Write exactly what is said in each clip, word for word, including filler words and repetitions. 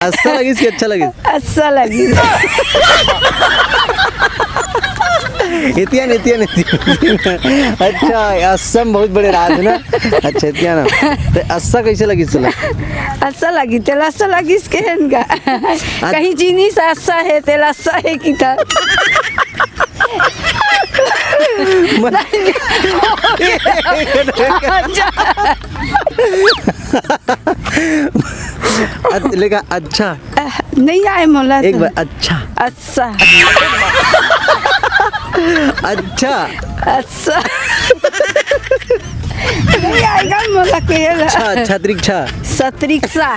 अस्सा लगिस कि अच्छा लगिस? अच्छा लगिस। इतिया नहीं, इतिया नहीं। अच्छा, अस्सा म बहुत बड़े राज हे ना। अच्छा, इतिया ना। ते अस्सा कैसे लगिस तोला? अच्छा लगिस, तेला अच्छा लगिस के हन का? कहीं जिनिस अच्छा हे, तेला अच्छा हे कि त। मन- अच्छा। अच-, लेकिन अच्छा। नहीं आए मोला एक तो। बार अच्छा। अच्छा। अच्छा। अच्छा। नहीं आएगा मोला केला। अच्छा, छतरिक्षा। छतरिक्षा।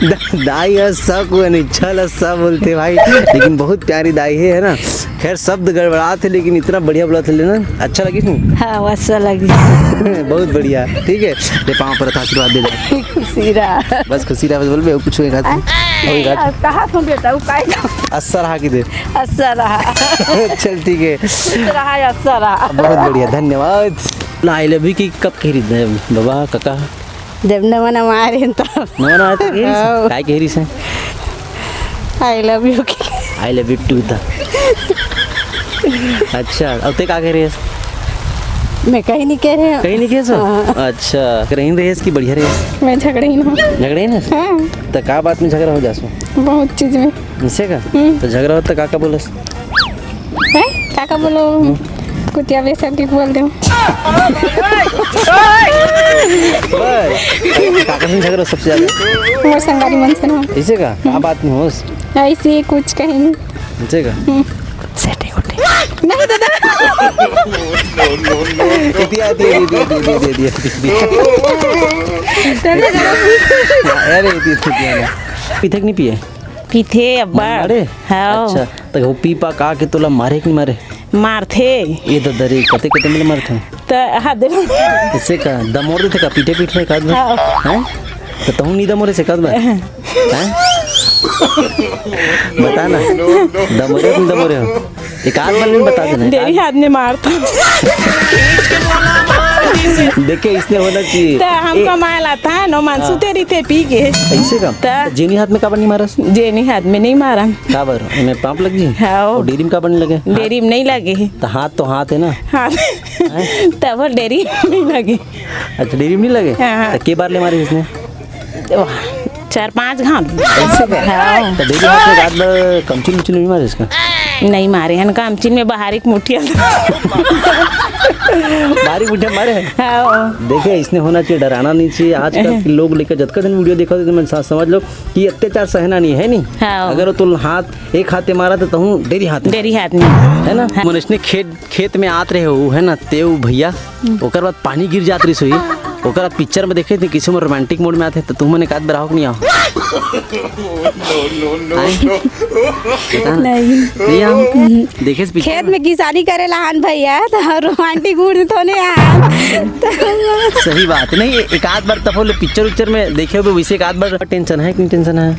द-, दाई ह स को नहीं, छ ल स बोलथे भाई, लेकिन बहुत प्यारी दाई हे, है ना। खैर, शब्द गड़बड़ात हे, लेकिन इतना बढ़िया बोलत हे ना, अच्छा लगिस नहीं? हाँ, अच्छा लगिस। बहुत बढ़िया, ठीक है, ले पाँव पर आशीर्वाद दे दे। खुशी रहा। बस खुशी रहा, बस बोलबे, कुछ होएगा तो, होएगा तो। कहा सुन बेटा, वो काय का? अस्सा रहा कि दे। अस्सा रहा। चल, ठीक है। खुश रहा, अस्सा रहा। बहुत बढ़िया, धन्यवाद। ला, I love you कि कब कह रही थी बाबा, काका? जब नवा नवा आए रहे तब। नवा नवा आए तो कह रही थी? हाँ। काय कह रही से? I love you कि। I love you too था। अच्छा, अब ते का कह रही है? मैं कहीं नहीं कह रही हूँ। कहीं नहीं कह सो? हाँ। अच्छा, कहीं रहे कि बढ़िया रहे? मैं झगड़े ही ना। झगड़े ही ना? हाँ। तो का बात में झगड़ा हो जासो? बहुत चीज में। इसे का? हम्म। तो झगड़ा होता का का बोलस? हैं? का का बोलो? कुतिया बेसन के बोल दो। बस। काका से झगड़ा सबसे ज्यादा? मोर संगारी मन से ना। इसे का? का बात नहीं होस? ऐसे कुछ कहीं नहीं। इसे का? हम्म। सेटिंग उटिंग। नहीं दादा। दिया, दिया, दिया। दादा, दादा। अरे, दिया, दिया ना। पीथे कि नहीं पिए? पीथे अब्बड़। मारे? हाँ। अच्छा, त वो पी पा का के तोला मारे कि नहीं मारे? मारथे। ये तो दरी, कते कते मिले मारथे। त हाथ दे। इसे का दमोर देथे का, पीठे पीठ में का? हाँ। हैं? तो तहूँ नहीं दमोरे से का? हैं? बता ना। दमोरे कि नहीं दमोरे हो? एक आध बार नहीं बता देना, एक डेढ़ आध हाथ में मारता। देखे, इसने होना चाहिए। तो हमको ए- मार लाता है, नो मानसू हाँ। तेरी ते पी के। ऐसे का? तो जेनी हाथ में काबर नहीं मारा? जेनी हाथ में नहीं मारा। काबर? इन्हें पाप लग गई? हाँ। और डेरी में काबर नहीं लगे? डेरी में नहीं लगे। तो हाथ तो हाथ है ना? हाथ। हैं? तब वो डेरी में नहीं लगे। अच्छा, डेरी में नहीं लगे? हाँ, हाँ। तो के बार ले मारे इसने? वाह, चार पांच घाट। ऐसे का? हाँ। तो डेरी हाथ में रात भर कमचिल उमचिल नहीं मारे इसका? नहीं मारे हन, कमचिल में बाहर एक मुठिया। बाहर एक मुठिया मारे हैं? हाँ। देखे, इसने होना चाहिए, डराना नहीं चाहिए। आजकल के लोग लेकर जतका दिन वीडियो देखा तो मैं सा-, समझ लो कि अत्याचार सहना नहीं है, नहीं? हाँ। अगर वो तो हाथ, एक हाथ में मारा तो तहूँ डेरी हाथ में। डेरी हाथ में। है ना? हाँ। मन इसने खेत खेत में आत रहे हो, है ना, तेऊ भैया, ओकर बाद पानी गिर जात रहिस होही, ओकर बाद पिक्चर में देखे थे, किसी में रोमांटिक मोड में आते, तो तुमने एक आध बार आओ कि नहीं आओ? आए? बता ना। नहीं। नहीं आओ? देखे से पिक्चर खेत में किसानी करे ला हन भैया, तो रोमांटिक मूड में तो नहीं आन। सही बात। नहीं, एक आध बार तफो ले पिक्चर उच्चर में देखे हो, वैसे एक आध बार टेंशन है कि नहीं टेंशन है?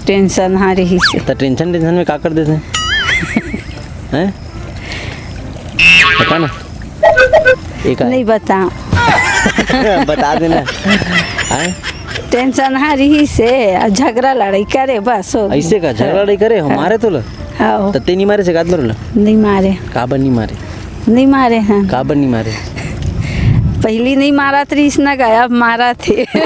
टेंशन हाँ रही से। तो टेंशन, टेंशन में का कर देते हैं? हैं? बता ना। एक आध। नहीं बता। बता देना। हैं? टेंशन हाँ रही से, आ झगड़ा लड़ाई करे बस हो। ऐसे का झगड़ा लड़ाई करे, हमारे तो ल-, हाँ। तो ते नहीं मारे से का मारे ल? नहीं मारे। काबर नहीं मारे? नहीं मारे हैं। काबर नहीं मारे? पहली नहीं मारत रहिस ना गया, अब मारत हे। अब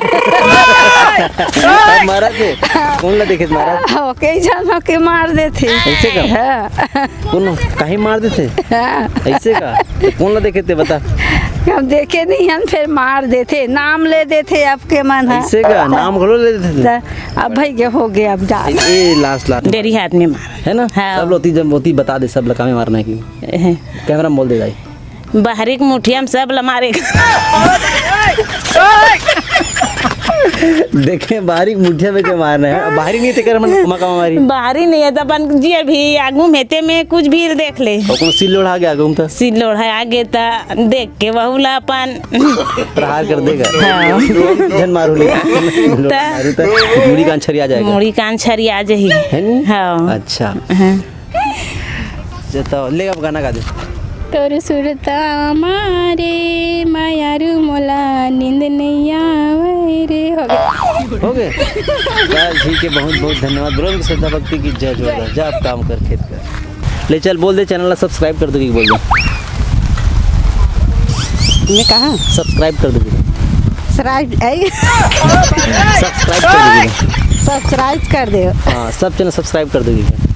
मारत हे? कौन ला देखे मारत? हाँ, कई झन होके मार देथे। ऐसे का? हाँ। कौन, काहे मार देथे? हाँ। ऐसे का? तो कौन ला देखे थे, बता। हम देखे नहीं हन, फिर मार देथे, नाम ले देथे आपके मन ह। ऐसे का? नाम घलो ले देथे? त अब भाई के हो गया, अब डाल। ए, ए, लास्ट, लास्ट। डेरी हाथ में मार। है ना? हाँ। सब लोती जब मोती बता दे, सब लकामे मारना है कि। हैं। कैमरा में बोल दे भाई। बाहरी के मुठिया में सब ल मारे। देखे, बाहरी के मुठिया में के मारना है। बाहरी नहीं थे कर मन मका मारी। बाहरी नहीं है तो अपन जी अभी आगू में ते में कुछ भी देख ले। और कौन सिल लोढ़ा गया आगू में तो? सिल लोढ़ा आगे त देख के वहू ला अपन प्रहार कर देगा। हाँ। जन मारू ले। त मारू त मुड़ी कान छरिया जाएगा। मुड़ी कान छरिया जाही। है नी? हाँ। अच्छा। हाँ। जे तो ले अब गाना गा दे। तोर सुरता मारे मयारू मोला नींद नइ आवय रे। हो गया। हो गए। चल ठीक है, बहुत बहुत धन्यवाद। बोलो उनकी श्रद्धा भक्ति की जय जोहार। जा आप काम कर, खेत कर। ले चल, बोल दे, चैनल ला सब्सक्राइब कर दोगी, बोल दे। मैं कहा? सब्सक्राइब कर दोगी। सब्सक्राइब, ऐ? सब्सक्राइब कर दोगी। सब्सक्राइब कर दे। हाँ, सब चैनल सब्सक्राइब कर दोगी।